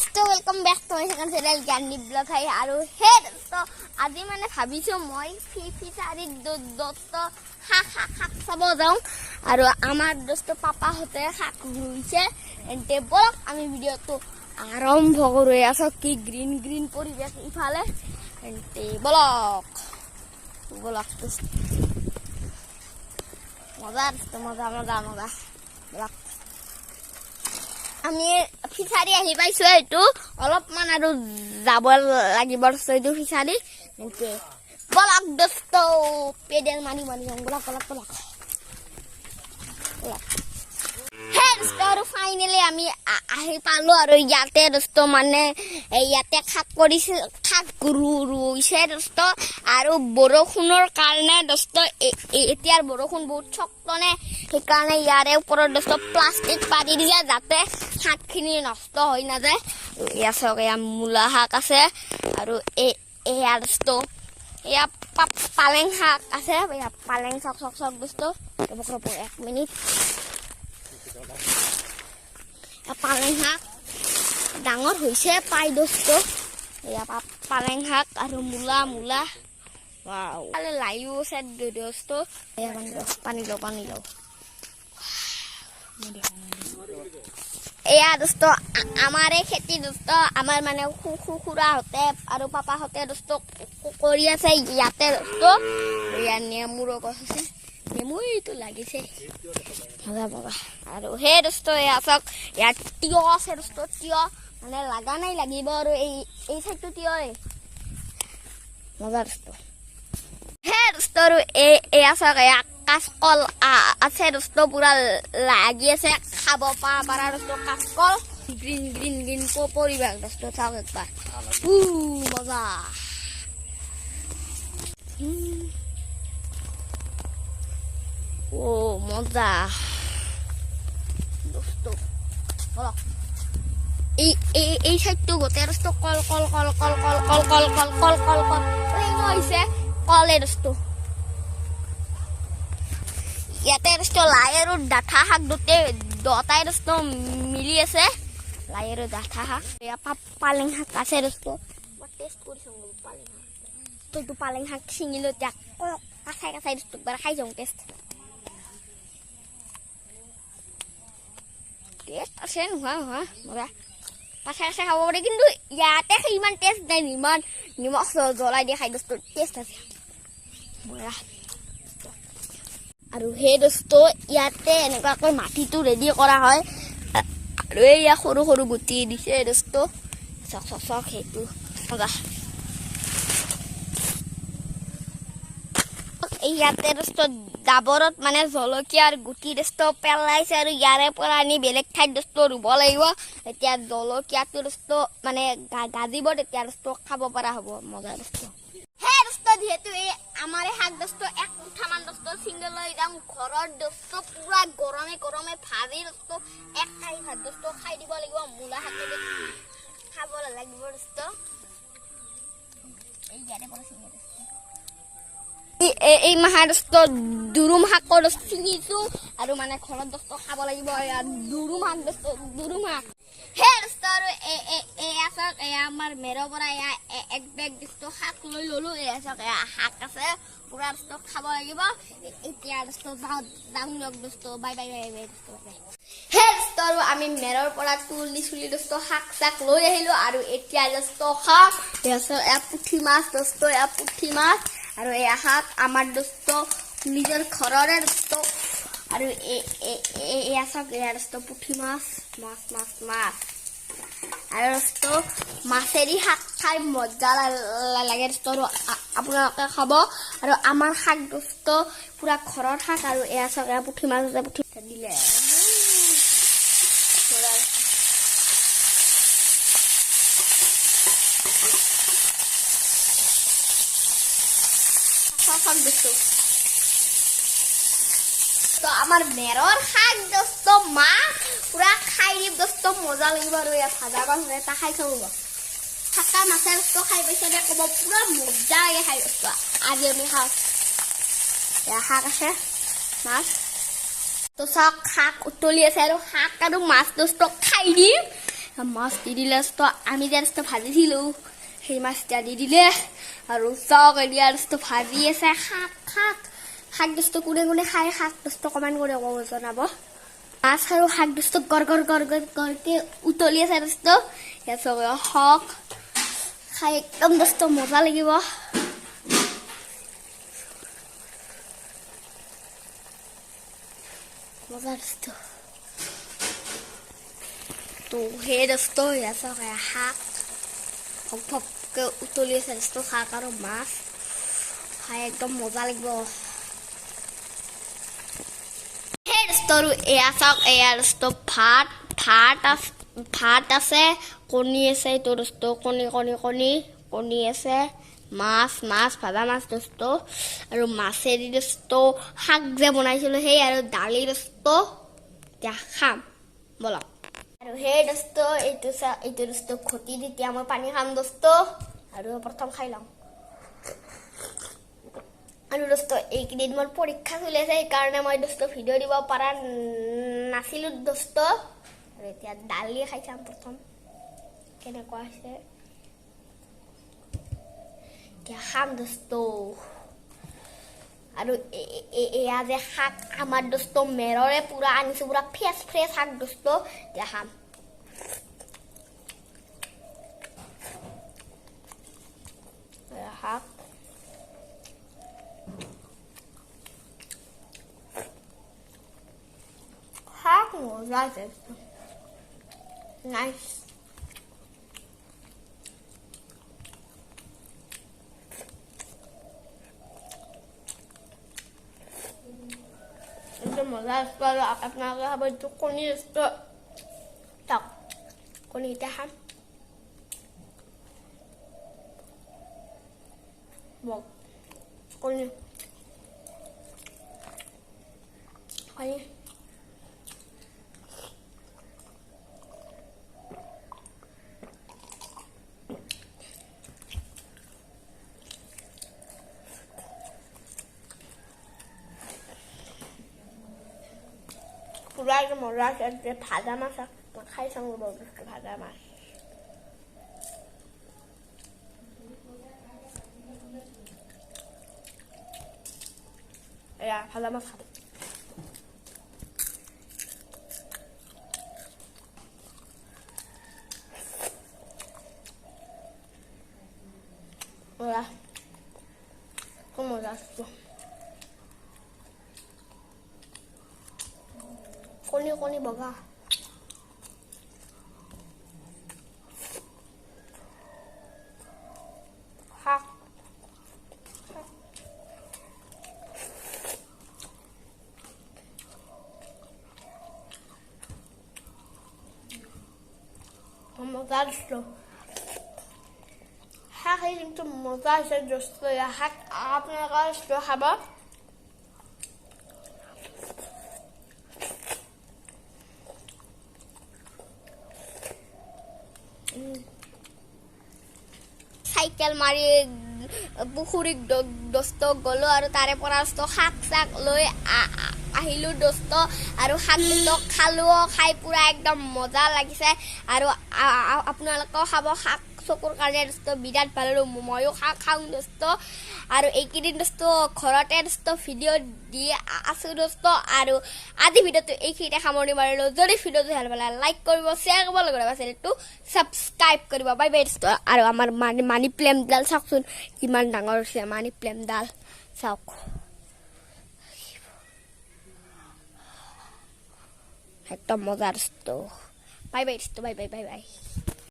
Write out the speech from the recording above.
দোস্ত, welcome back to my second channel Gyandeep blog. হাই আৰু হে দোস্ত, আজি মানে ভাবিছোঁ মই ফিচাৰীত দোস্ত শাক শাক শাক চাব যাওঁ। আৰু আমাৰ দোস্ত পাপাহঁতে শাক ৰুইছে। তেন্তে বলক, আমি ভিডিঅ'টো আৰম্ভ কৰোঁ। এয়া চাওক, কি গ্ৰীণ গ্ৰীণ পৰিৱেশ ইফালে। তেন্তে বলক বলক দোস্ত, মজা দোস্ত, মজা মজা মজা। বলক, আমি ফিচাৰী আহি পাইছো। এইটো অলপমান আৰু যাব লাগিব দোস্ত, এইটো ফিচাৰী। তেন্তে বলক দোস্ত, পেডেল মাৰি মাৰি যাওঁ। বলক বলক বলক বলক। হে দোস্ত, আৰু ফাইনেলি আমি আহি পালো। আৰু ইয়াতে দোস্ত মানে এই ইয়াতে শাক কৰিছে, শাক ৰুইছে দোস্ত। আৰু বৰষুণৰ কাৰণে দোস্ত, এতিয়াৰ বৰষুণ বহুত শক্ত নে, সেইকাৰণে ইয়াৰে ওপৰত দোস্ত প্লাষ্টিক পাতি দিছে, যাতে শাকখিনি নষ্ট হৈ নাযায়। এয়া চাওক, এয়া মূলা শাক আছে। আৰু এয়া দোস্ত, এয়া পালেং শাক আছে। এয়া পালেং, চাওক চাওক চাওক দোস্ত। ৰ'ব ৰ'ব, এক মিনিট। এয়া পালেং শাক ডাঙৰ হৈছে পাই দোস্ত। এয়া পালেং শাক আৰু মূলা মূলা। ৱাও, লাইও আছে দোস্ত। এয়া পানী লওঁ, পানী লওঁ, পানী লওঁ। এয়া দোস্ত, আমাৰে খেতি দোস্ত। আমাৰ মানে খুৰাহঁতে আৰু পাপাহঁতে দোস্ত কৰি আছে ইয়াতে দোস্ত। এয়া নেমুৰো গছ আছে, নেমু এইটো লাগিছে, মজা মজা। আৰু সেই দোস্ত, এয়া চাওক, ইয়াত তিয়হ আছে দোস্ত। তিয়হ মানে লগা নাই, লাগিব। আৰু এই চাইডটো তিয়হ, মজা দোস্ত। হে দোস্ত, আৰু এয়া চাওক, এয়া কাচকল আছে দোস্ত, পুৰা লাগি আছে, খাব পাৰা দোস্ত কাচকল। গ্ৰীণ গ্ৰীণ গ্ৰীণ পৰিৱেশ দোস্ত, চাওক একবাৰ। উ মজা। ও মজা দোস্ত। বলক, এই এই এই চাইডটো গোটেই দোস্ত কল কল কল কল কল কল কল কল কল কল কল হৈছে, কলে দোস্ত। ইয়াতে দোস্ত লাই আৰু ডাঠা শাক দুটাই দটাই দোস্ত মিলি আছে, লাই আৰু ডাঠা শাক। এয়া পালেং শাক আছে দোস্ত, মই টেষ্ট কৰি চাওঁ ৰ'ব পালেং শাক। এইটো পালেং শাক ছিঙিলো এতিয়া, কাঁচাই কাঁচাই দোস্ত একবাৰ খাই যাওঁ। টেষ্ট টেষ্ট আছে নোহোৱা নহয়, মজা, কাঁচাই কাঁচাই খাব পাৰি। কিন্তু ইয়াতে ইমান টেষ্ট নাই, ইমান নিমখ জ্বলাই দি খাই দোস্ত, টেষ্ট আছে মজা। আৰু সেই দোস্ত, ইয়াতে এনেকুৱাকৈ মাটিটো ৰেডি কৰা হয়। আৰু এইয়া সৰু সৰু গুটি দিছে দোস্ত, চাওক চাওক চাওক, সেইটো মজা। ইয়াতে দোস্ত জাবৰত মানে জলকীয়াৰ গুটি দোস্ত পেলাইছে, আৰু ইয়াৰে পৰা আনি বেলেগ ঠাইত দোস্ত ৰুব লাগিব। এতিয়া জলকীয়াটো দোস্ত মানে গাজিব, তেতিয়া দোস্ত খাব পৰা হ'ব, মজা দোস্ত। হে দোস্ত, যিহেতু এই আমাৰ শাক দোস্ত এক মুঠামান দোস্ত ছিঙি লৈ যাওঁ ঘৰত দোস্ত, পুৰা গৰমে গৰমে ভাজি দোস্ত এক কাঁহী ভাত দোস্ত খাই দিব লাগিব। মূলা শাকেদি খাব লাগিব দোস্ত। এই ইয়াৰে পৰা ছিঙি দোস্ত, এই মাহা দোস্ত দুৰুম শাকৰ দোস্ত ছিঙিছো, আৰু মানে ঘৰত দোস্ত খাব লাগিব। এয়া দুৰুম শাক দোস্ত, দুৰুম শাক। হে দোস্ত, আৰু এয়া চাওক, এয়া আমাৰ মেৰৰ পৰা এয়া এক বেগ দোস্ত শাক লৈ ললো। এয়া চাওক, এয়া শাক আছে পুৰা দোস্ত, খাব লাগিব। এতিয়া দোস্ত যাওঁ যাওঁ দিয়ক দোস্ত, বাই বাই বাই বাই দোস্ত, বাই বাই। হে দোস্ত, আৰু আমি মেৰৰ পৰা তুলি চুলি দোস্ত শাক চাক লৈ আহিলো। আৰু এতিয়া দোস্ত খাওঁ। এয়া চাওক, এয়া পুঠি মাছ দোস্ত, এয়া পুঠি মাছ। আৰু এয়া শাক আমাৰ দোস্ত নিজৰ ঘৰৰে দোস্ত। আৰু এয়া চাওক, এয়া দোস্ত পুঠি মাছ, মাছ মাছ মাছ। আৰু দোস্ত মাছেদি শাক খাই মজা লাগে দোস্ত। আৰু আপোনালোকে খাব। আৰু আমাৰ শাক দোস্ত পুৰা ঘৰৰ শাক। আৰু এয়া চাওক, এয়া পুঠি মাছ আছে, পুঠি দিলে শাক দোস্ত। তো আমাৰ মেৰৰ শাক দোস্ত মাছ পুৰা খাই দিম দোস্ত, মজা লাগিব। আৰু ইয়াত ভাজা মাছ এটা খাই চাওঁ ৰ'ব। থাকা মাছে দোস্ত খাই পাইছে নে ক'ব, পুৰা মজা লাগে খাই দোস্ত। আজি আমি খাওঁ। এয়া শাক আছে, মাছ। তো চাওক, শাক উতলি আছে, আৰু শাক আৰু মাছ দোস্ত খাই দিম। মাছ দি দিলে দোস্ত। আমি যে দোস্ত ভাজিছিলোঁ সেই মাছ এতিয়া দি দিলে। আৰু চাওক এতিয়া দোস্ত ভাজি আছে শাক শাক শাক দোস্ত। কোনে কোনে খাই শাক দোস্ত কমেণ্ট কৰি ক'ব জনাব। মাছ আৰু শাক দোস্ত গৰ গৰ গৰ গৰ গৰকে উতলি আছে দোস্ত। ইয়াত চাওক শাক খাই একদম দোস্ত মজা লাগিব। মজা দোস্ত। তো সেই দোস্ত ইয়াত চাওক শাক ভক ভককে উতলি আছে দোস্ত। শাক আৰু মাছ খাই একদম মজা লাগিব। সেই দোস্ত আৰু এয়া চাওক, এয়া দোস্ত ভাত ভাত আছে, ভাত আছে, কণী আছে। এইটো দোস্ত কণী কণী কণী কণী আছে, মাছ মাছ ভাজা মাছ দোস্ত। আৰু মাছেদি দোস্ত শাক যে বনাইছিলোঁ সেই আৰু দালি দোস্ত। এতিয়া খাম বলক। আৰু সেই দোস্ত এইটো চা, এইটো দোস্ত ঘটি তেতিয়া মই পানী খাম দোস্ত। আৰু প্ৰথম খাই লওঁ। আৰু দোস্ত এইকেইদিন মোৰ পৰীক্ষা চলি আছে, সেইকাৰণে মই দোস্ত ভিডিঅ' দিব পৰা নাছিলোঁ দোস্ত। আৰু এতিয়া দালি খাই চাম প্ৰথম কেনেকুৱা হৈছে। এতিয়া খাম দোস্ত। আৰু এয়া যে শাক আমাৰ দোস্ত মেৰৰে পুৰা আনিছোঁ, পুৰা ফ্ৰেছ ফ্ৰেছ শাক দোস্ত। এতিয়া খাম। শাক শাক মজা আছে, নাইচ। একদম মজা আছে। আৰু আপোনালোকে খাব এইটো কণী দোস্ত। চাওক কণী এতিয়া খাম। কণী কণী পুৰা একদম মজা আছে। ভাজা মাছ মই খাই চাওঁ ৰ'ব দোস্ত, ভাজা মাছ। এয়া ভাজা মাছ খাব। এয়া খুব মজা আছে। কণী কণী বগা। শাক মজা দোস্ত। শাক কিন্তু মজা হৈছে দোস্ত। শাক আপোনালোকে খাব। চাইকেল মাৰি পুখুৰীত দোস্ত গ'লো আৰু তাৰে পৰা দোস্ত শাক চাক লৈ আহিলোঁ দোস্ত। আৰু শাক খালোঁ, খাই পুৰা একদম মজা লাগিছে। আৰু আপোনালোকেও খাব শাক, চকুৰ কাৰণে দোস্ত বিৰাট ভাল। আৰু ময়ো শাক খাওঁ দোস্ত। আৰু এইকেইদিন দোস্ত ঘৰতে দোস্ত ভিডিঅ' দি আছোঁ দোস্ত। আৰু আজি ভিডিঅ'টো এইখিনিতে সামৰণি মাৰিলোঁ। যদি ভিডিঅ'টো ভাল পালে লাইক কৰিব, শ্বেয়াৰ কৰিব, লগতে চেনেলটো ছাবস্ক্ৰাইব কৰিব। বাই বাই দোস্ত। আৰু আমাৰ মানি প্লেণ্টডাল চাওকচোন কিমান ডাঙৰ হৈছে মানি প্লেণ্টডাল চাওক। একদম মজা দোস্ত। বাই বাই দোস্ত, বাই বাই বাই বাই।